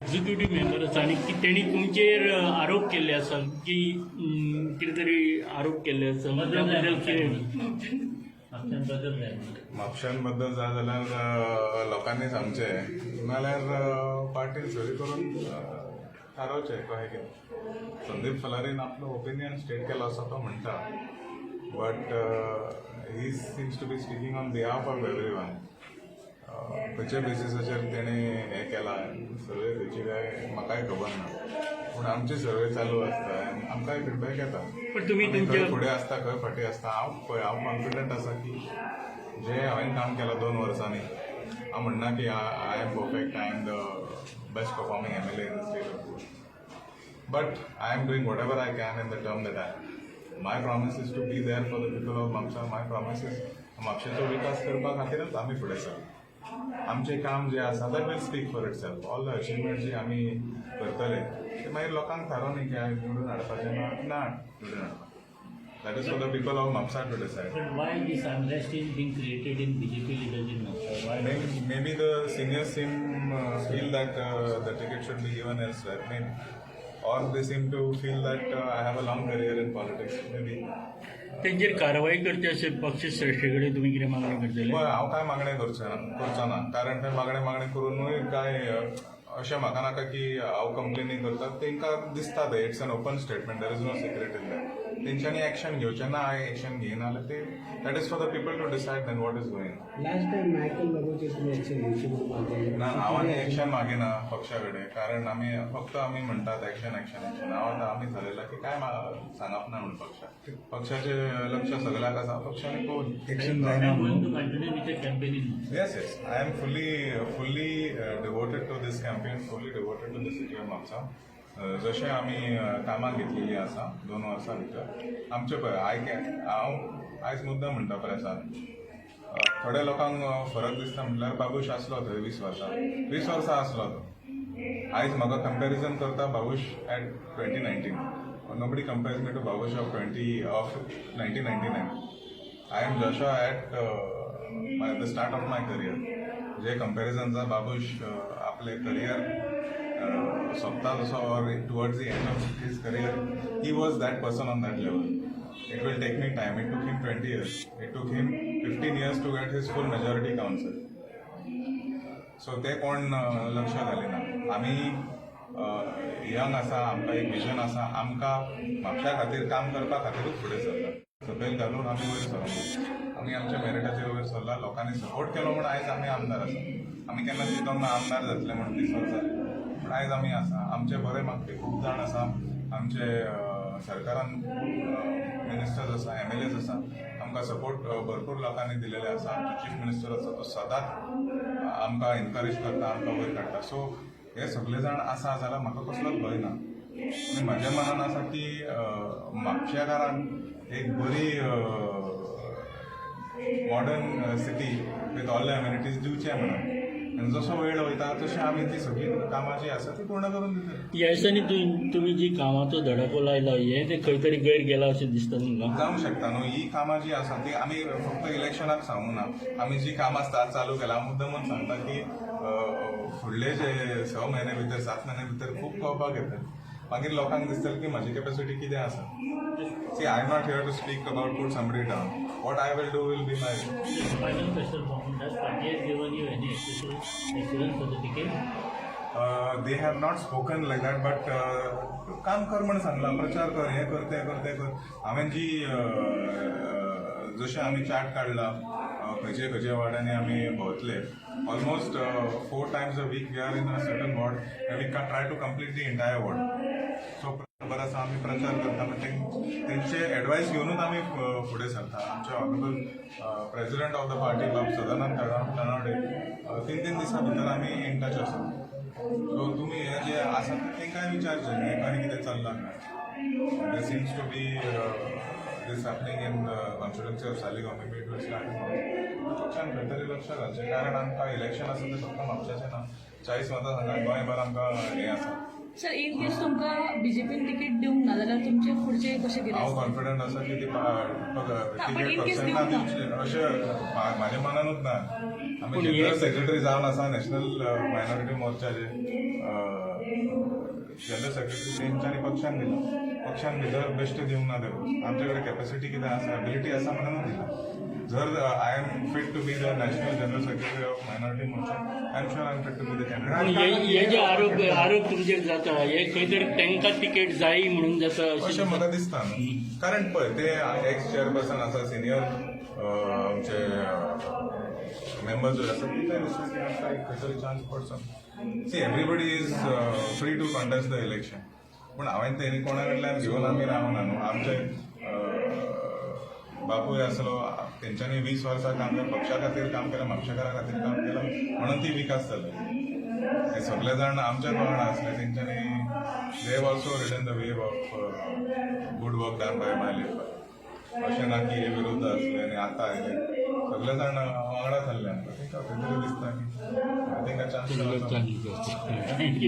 Executive member आसा आनी की तेणी तुमचेर आरोप केल्ले आसा की कितें तरी आरोप केल्ले आसा, त्या बद्दल कितें? म्हापश्यान बदल जाय. म्हापश्यान बद्दल जाय जाल्यार लोकांनी सांगचें, नाल्यार पार्टीन सरी करून थारावचें कशें कितें. संदीप फलारीन आपलो ओपिनियन स्टेट केलो आसा, तो म्हणटा, but he seems to be speaking on behalf of everyone. खंयच्या बेसिसाचेर तेणें हें केलां, सर्वे खंयची काय म्हाकाय खबर ना, पूण आमची सर्वे चालू आसता आनी आमकांय फिडबॅक येता. पण तुमी आमी तुमच्या खंय फुडें आसता, खंय फाटीं आसता. हांव पळय, हांव कॉन्फिडंट आसा की जे हांवें काम केलां 2 वर्सांनी, हांव म्हणना की I am perfect, I am the best performing MLA in the state of Goa, but I am doing whatever I can in the term that I my promise is to be there for the people of Mapusa. My promise is म्हापशेचो विकास करपा खातीरच आमी फुडें सरला. आमचें काम जें आसा, that will speak for itself. All the achievement जी आमी करतले ते मागीर लोकांक थारोवनी की हांवें निवडून हाडपाचें ना ना निवडून हाडपाचें. That is for the people of Mapusa to decide. But why this unrest is being created in BJP leaders in Mapusa? Why? Maybe the seniors seem feel that the ticket should be given elsewhere, maybe. Or they seem to feel that I have a long career in politics, maybe. तेंचेर कारवाई करची अशें पक्ष श्रेष्ठी कडेन तुमी कितें मागणी करतले? पळय, हांव काय मागणें करचो ना, कारण ते मागणें मागणें करुनूय काय अशें म्हाका नाका की हांव कंप्लेनी करता. तांकां दिसता तें, it's an open statement, there is no secret in that. तेंच्यांनी एक्शन घेवचें ना, एक्शन घेयना जाल्यार ते, that is for the people to decide then what is going. Last time Michael लोबोचेर तुमी एक्शन घेवची म्हणून मागलेलें. ना, हांव आनी एक्शन मागिना पक्षा कडेन, कारण आमी फक्त आमी म्हणटात एक्शन, एक्शन, एक्शन. हांव आतां आमी थारयलां की काय सांगप ना म्हूण पक्षाक. पक्षाचें लक्ष सगळ्याक आसा, पक्षांनी पळोवन. एक्शन I जायना am going म्हणून to continue with the campaign in Mapusa. Yes, I am fully, fully devoted to this campaign, fully devoted to the city of Mapusa. जशें आमी कामां घेतलेली आसा 2 वर्सां भितर आमचे, पळय, I हांव आयज मुद्दाम म्हणटा प्रेसान, थोड्या लोकांक फरक दिसता म्हटल्यार बाबूश आसलो थंय 20 वर्सां, 20 वर्सां आसलो तो. आयज म्हाका कंपॅरिजन करता Babush at 2019. Nobody compares me to Babush of 1999. I am Joshua at the start of my career. J comparison जा, बाबूश आपले करियर सोंपता तसो or towards the end of his career, he was that person on that level. It will take me time. It took him 20 years. It took him 15 years to get his full majority council. So ते कोण लक्ष घालिना. आमी young आसा, आमकां एक vision आसा, आमकां म्हापशा खातीर काम करपा खातीरूच फुडें सरला. सकयल घालून आमी वयर सरना. आमी आमच्या मेरिटाचेर वयर सरला. लोकांनी सपोर्ट केलो म्हूण आयज आमी आमदार आसा. आमी केन्ना चिंतोंक ना आमदार जातले म्हूण 30 वर्सां, पूण आयज आमी आसा. आमचे बरे मागपी खूब जाण आसा. आमचे सरकारान मिनिस्टर्स आसा, एमएलएज आसा. आमकां सपोर्ट भरपूर लोकांनी दिलेले आसा. आमचो चीफ मिनिस्टर आसा, तो सदांच आमकां एनकरेज करता, आमकां वयर काडटा. सो हे सगळे जाण आसा जाल्यार म्हाका कसलोच भंय ना आनी म्हाज्या मनान आसा की म्हापशेकारांक एक बरी modern city with all the amenities दिवचें म्हणून. आनी जसो वेळ वयता तशें आमी ती सगळी कामां जी आसा ती पूर्ण करून दितले. ह्या दिसांनी तुमी जी कामाचो धडाको लायला, हें तें खंय तरी गैर गेला अशें दिसता तुमकां? जावंक शकता न्हू. ही कामां जी आसा ती आमी फक्त इलेक्शनाक सांगूं ना. आमी जी कामां स्टार्ट चालू केला, हांव मुद्दमून सांगता की फुडले जे 6 म्हयने भितर, 7 म्हयने भितर खूब कळपाक येता. मागीर लोकांक दिसतलें की म्हाजी कॅपॅसिटी कितें आसा. See, I am not here to speak about put somebody down. What I will do will be my Final question from does party has given you any assurance for the ticket? They have not spoken like that, but काम कर म्हण सांगलां, प्रचार कर, हें कर, तें कर, तें कर. हांवें जी जशें आमी चार्ट काडला, खंयचे खंयचे वार्डांनी आमी भोंवतले, almost four times a week we are in a certain ward. We try to complete the entire ward. So खबर आसा, आमी प्रचार करता म्हणजे तेंचे एडवायस घेवनूच आमी फुडें सरता. आमचे honourable president of the party बाब सदानंद तनावडे, तीन तीन दिसां भितर आमी इन टच आसा. सो तुमी हे जे आसा तेंकांय विचारचें हें कशें कितें चल्लां काय. There seems to be this happening in the constituency of Saligao. Maybe it will start. पक्षान खंय तरी लक्ष घालचें, कारण आमकां इलेक्शन आसा तें फक्त म्हापशाचें ना, 40 मतदारसंघात गोंयभर आमकां हें आसा. सर, इन केस तुमकां बीजेपीन तिकीट दिवंक ना जाल्यार तुमचें फुडचें कशें कितें हांव आसता? कॉन्फिडंट आसा की ती पण तिकीट in case पक्षान ना दिवंक ना. दिवची अशें म्हाज्या मनानूच ना. आमी पूण जनरल सेक्रेटरी जावन आसा नॅशनल मायनॉरिटी मोर्चाचे. जनरल सेक्रेटरी तेंच्यांनी पक्षान दिला. पक्षान भितर बेश्टे दिवंक ना ते. आमचे कडेन कॅपॅसिटी कितें आसा, एबिलिटी आसा म्हणून दिला. जर I am fit to be the national general secretary of minority Morcha, I am sure I am fit to be the पूण कॅन्डिडेट. हे हे जे आरोप आरोप तुमचेर जाता, हे खंय तरी तांकां तिकेट जाय म्हणून जाता अशें अशें? म्हाका दिसता न्हू, कारण पळय, ते एक्स चेअरपर्सन आसा, सिनियर आमचे मेंबर्स जे आसा, ते दिसता की आमकां एक खंय तरी chance पडचो. See, everybody is free to contest the election, पूण हांवें तेणी कोणा कडल्यान घेवन आमी रावना न्हू. आमचे बापूय आसलो, तेंच्यांनी 20 वर्सां काम केलें, पक्षा खातीर काम केलें, म्हापशेकारा खातीर काम केलां, म्हणून ती विकास जाली. हे सगळे जाण आमच्याच वांगडा आसले. तेंच्यांनी, they also ridden the wave of good work done by my late. अशें ना की हे विरुद्ध आसले आनी आतां आयले. सगळे जाण वांगडा चल्ले आमकां. तेंकां खंय तरी दिसता की तेंकां चान्स. Thank you.